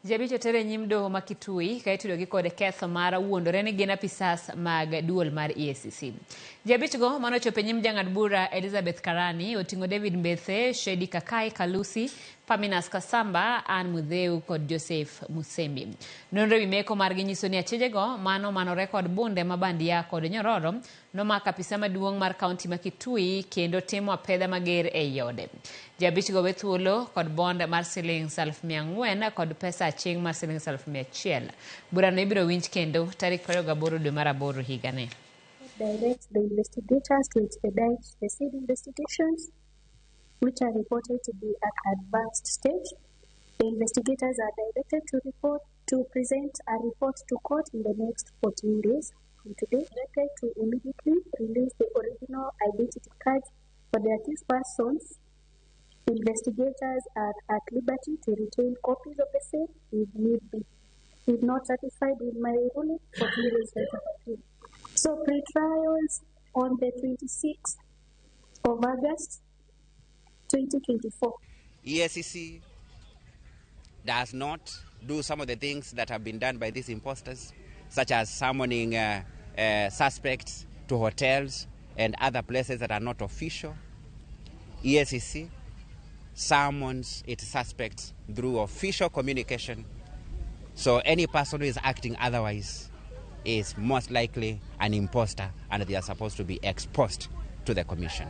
Ji abich oter e nyim doho ma Kitui ka itudogi kod ketho mar wuondore ni gin apisas mag duol mar EACC. Ji abich go mane ochopo e nyim jang'ad bura Elizabeth Karani oting'o David Mbethe, Shedi Kakai Kalusi, Paminas Kasamba, Ann Mutheu kod Joseph Musembi. Nonro ewi meko margi nyiso ni achijego mano manore kod bunde ma bandia kod nyororo nomako apisa maduong' mar kaunti ma Kitui kendo timo apedha mager ei ode. Ji abich go we thuolo kod bond mar silings 4,000 kod pesa aching' mar silings 1,100. Burano ibiro winj kendo tarik 28 dwe mar aboro higani. Directs the investigators to expedite the said investigations, which are reported to be at advanced stage. The investigators are directed to report to present a report to court in the next 14 days from today. Directed to immediately release the original identity cards for the accused persons. Investigators are at liberty to retain copies of the same if need be. If not satisfied with my ruling, 14 days right of appeal. So pre-trials on the 26th of August 2024. EACC does not do some of the things that have been done by these imposters, such as summoning suspects to hotels and other places that are not official. EACC summons its suspects through official communication. So any person who is acting otherwise is most likely an imposter and they are supposed to be exposed to the commission.